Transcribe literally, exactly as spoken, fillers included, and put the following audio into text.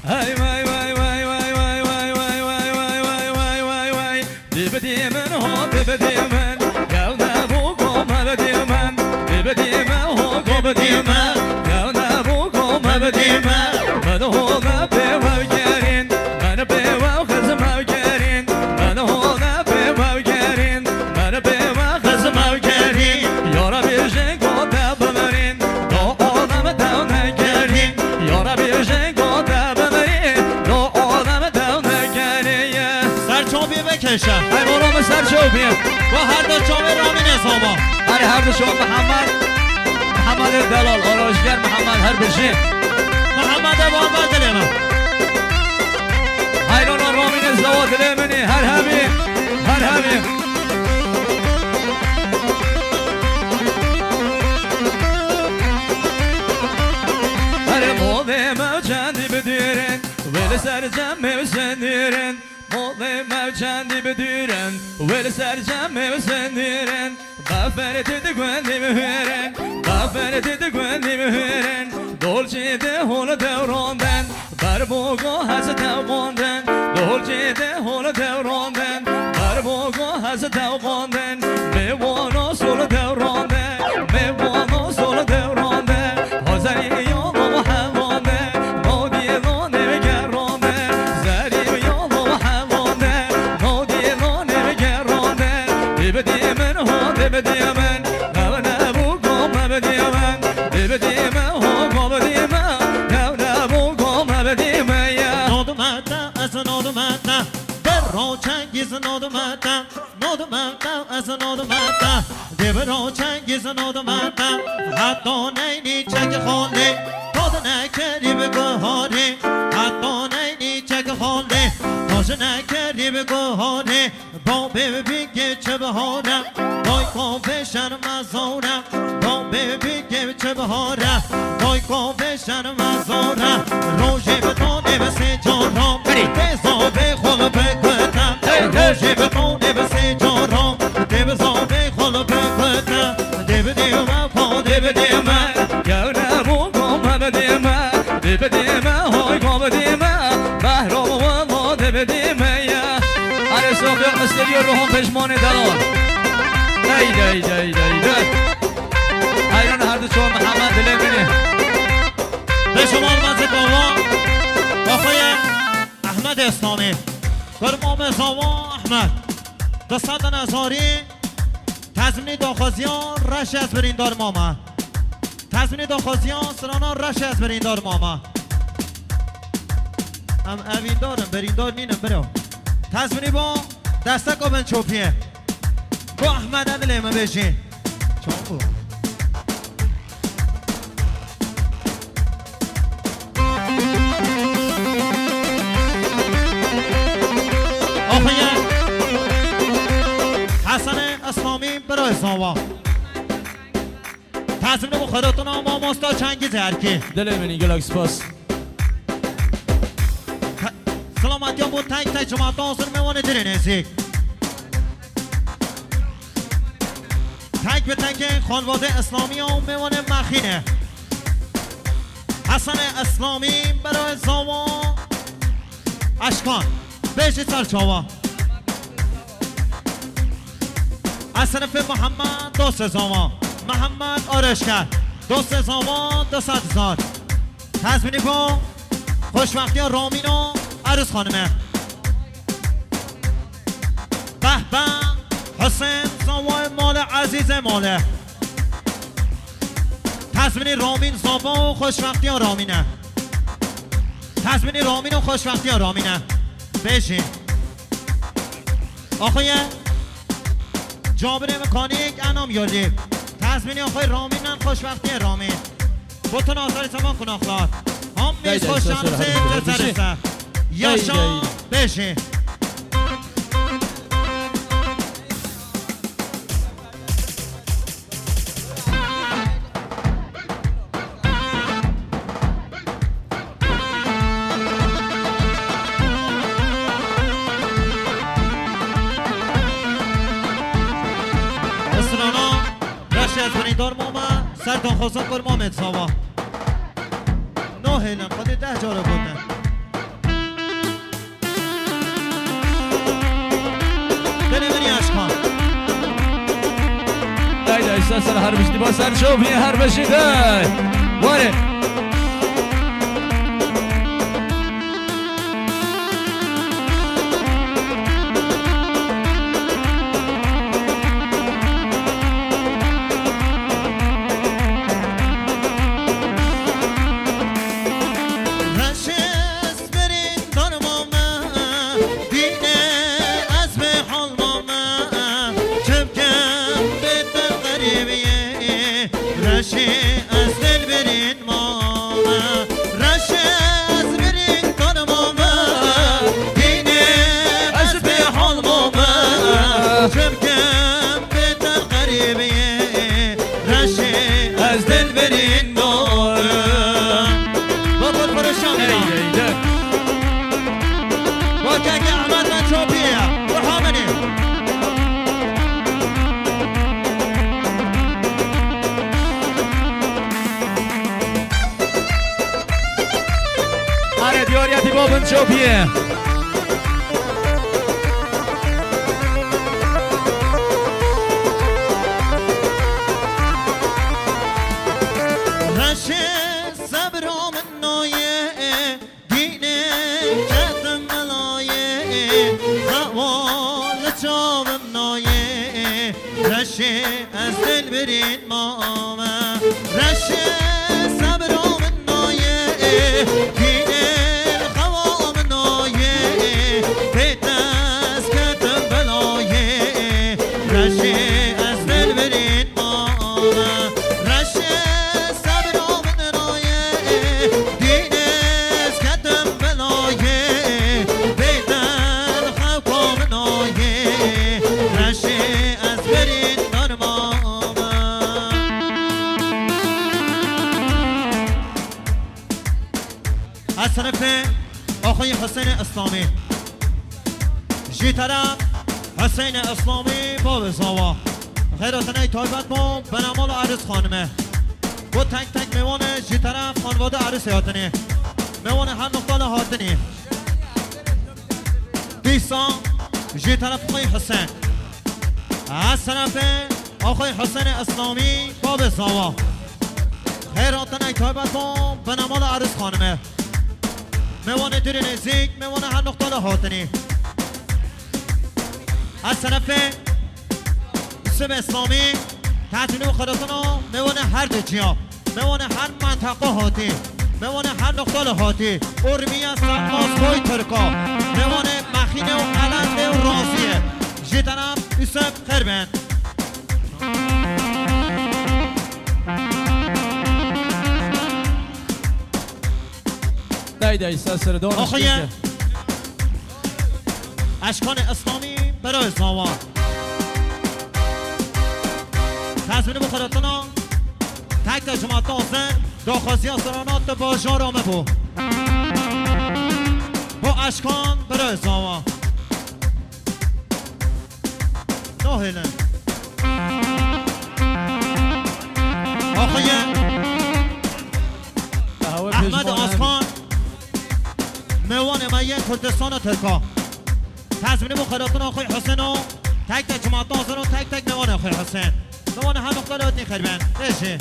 Hey vay vay vay vay vay vay vay vay vay vay vay vay vay vay. Dibidî min ho dibidî min. Gev nebû gome bidî min. Dibidî min ho gobidî min. Gev nebû gome bidî min. Min ho me pê wew kerîn. Min pê wew xizim ew kerîn. Min ho me pê wew kerîn. Min pê wew xizim ew kerîn. Ya Rebî jê gote bimirîn. Do alem dew nekerîn. Ya Rebî jê gote bimirîn. Do alem dew nekerîn. Ser çavê vekeşe. Hey, oğlum, ser çavê. Ve her du çavê Ramînê zava. Her, her du çavê Mihemed. Mihemed Delal, arajger Mihemed, her bijî. Mihemed Evan ve dilê min. Heylana Ramînê zava dilê min î. Her hevî. Her hevî. Her molê me çendî bidûrin, wê li ser cem me sendîrin. Molê me çendî bidûrin, wê li ser cem me sendîrin. Bafer ti di gundî bihûrin, bafer ti di gundî bihûrin. Dolçî de hol dewrandin. Berbogo hez tewqandin, dolcê de hol dewrandin. Berbogo hez tewqandin, mêvano sol dewrandin, mêvano sol dewrandin. Hazerî yalo helande, nodî lo nêvgerande. Zerî yalo helande, nodî lo nêvgerande. Dibidî min ho dibidî min, ev nebû gome bidî min. Dibidî min ho gome bidî min, ev nebû gome bidî min ye. Nodime te, ez nodime te, bi roçengîz nodime te, nodime te, ez nodime te, dê bi roçengîz nodime te. Heta neynî çek xalê, to di nekerî bi guharê. Heta neynî çek xalê, to ji nekerî bi guharê. Babê bingê çi bihar e, dayka vê şermezar e. Babê bingê çi bihar e, dayka vê şermezar e. Rojê bi tonê bi sê caran, Herî. Tê zavê xwe li bê kute. Hey, hey. Rojê bi tonê bi sê caran, tê bi zavê xwe li bê kute. Dê bidê me, pa dê bidê me. Gewre bû gome bidê me. Dê bidê me, hay gome bidê me. Behra wela dê bidê me ye. Erê Sofiya Misteliyo Ruhan Pejmanê Delal. Dey, dey, dey, dey, dey. Heyran her du çor Mihemed dilê min e. Pejman Mezid Bava, Kafayê Ehmed Eslamî. Kurmamê Zava Ehmed. Di sedin hezarî tezmînî daxwaziya reş ez birîndar mame. Tezmînî daxwaziya sirana reş ez birîndar mame. Em evîndar in, birîndar nînin biro. Tezmînî bo desteka bin çopiyê. Bo Ehmede dilê min bêjî. Çawa bû? Axiye Hesenê Îslamî birayê Zava. Tezmînî bo xedatona mamosta Çengîz Erkî. Dilê min î gelek spas. Te-, selametiya bo tek tek cemaata hazir mêwanê dirê nêzîk. Tek bi tekê xanvadê Îslamî ya û mêwanê Mexînê. Hesenê Îslamî, birayê Zava Eşkan. Bêjî ser çava. Ez sinifê Mihemed dostê Zava. Mihemed Areşker. Dostê Zava du sed hezar. Tezmînî bo xweşbextiya Ramîna Erûz xanime. Behbe Husên Zavayê male, Ezîzê male. Tezmînî Ramîn Zava û xweşbextiya Ramîn e. Tezmînî Ramîn û xweşbextiya Ramîn e. Bêjî. Axuye Cabirê Mekanîk Enam Yolî. Tezmînî axuye Ramîn e, xweşbextiyê Ramîn. Bo tu nazarî zaman kunaklar. Ham Dey, mêz dey, xweş sesler şanse hadi, hadi, cezerî hadi. Se. Yaşa, Dey, dey. Bêjî. Israna, reş ez birîndar mame, ser daxwazin kur Mamed Zava. No hêlin, xwedê deh cara gotin. Ser her biştî ba ser şopiyê her beşî de. Ware. Reşiz birîn darma me, dîne ez bê halma me, çi bikim bê te xerîbiyê, reşî ez dil birîn mame, reşî ez birîn darma me, dîne ez bê halma me, çi bikim bê te xerîbiyê, reşî ez dil birîn mame. Baba Perişan. Ey, ey, de. Bak, Ehmed Çopî, Muhammedî. Are diyariyetî babin Çopî. Reşê sebra min nayê, dînê ketim belayê, xewa li çavim nayê, reşê ez dilbirîn mame. Reşê sebra min nayê, dînê li xewa min nayê, bê te ez ketim belayê, reşê ez dilbirîn mame. Reşê sebra min nayê, dînê ez ketim belayê, bê te li xewa min nayê, reşê ez birîn darma me. Ez sinifê axayî Husênê Îslamî. Ji teref Husênê Îslamî bavê Zawa. Xêra tenê taybet bo Benemala Erûs xanime. Bo tek tek mêwane ji teref xanvade Erûsê hatinê. Mêwane her nuqta le hatinê. Dîsa ji teref xwê Husên. Ez sinifê Axayî Husênê Îslamî, babê Zawa. Xêr hatinê taybet bo Benemala Erûs xanime. Mêwanê dûr û nêzîk, mêwanê her nuqta le hatinê. Ez sinifê Yusuf Îslamî, tezmînê û xelatana mêwanê her du ciya. Mêwanê her menteqa hatî. Mêwanê her nuqta le hatî. Urmiye, Sermas, Koy Tirka. Mêwanê Mexîne û Elendê û Raziyê. Ji teref Yusuf Xêrbin. Dey dey, ser serdana. Axuye. Eşkanê Îslamî, Beroyê Zawa. Tezmînê bo xelatana tek tek ji me tazin, daxwaziya serana di bajara me bo. Bo eşkan, Beroyê Zawa. Nahêlin. Axuye. Ehmed Aslan. Mêwanê me yên Kurdistana Tirka. Tezmînê bo xelatana xwê Husên û tek tek cemaat hazir û tek tek mêwanê xwê Husên. Mêwanê her nuqta le hatinê xêr bin. Bêjî.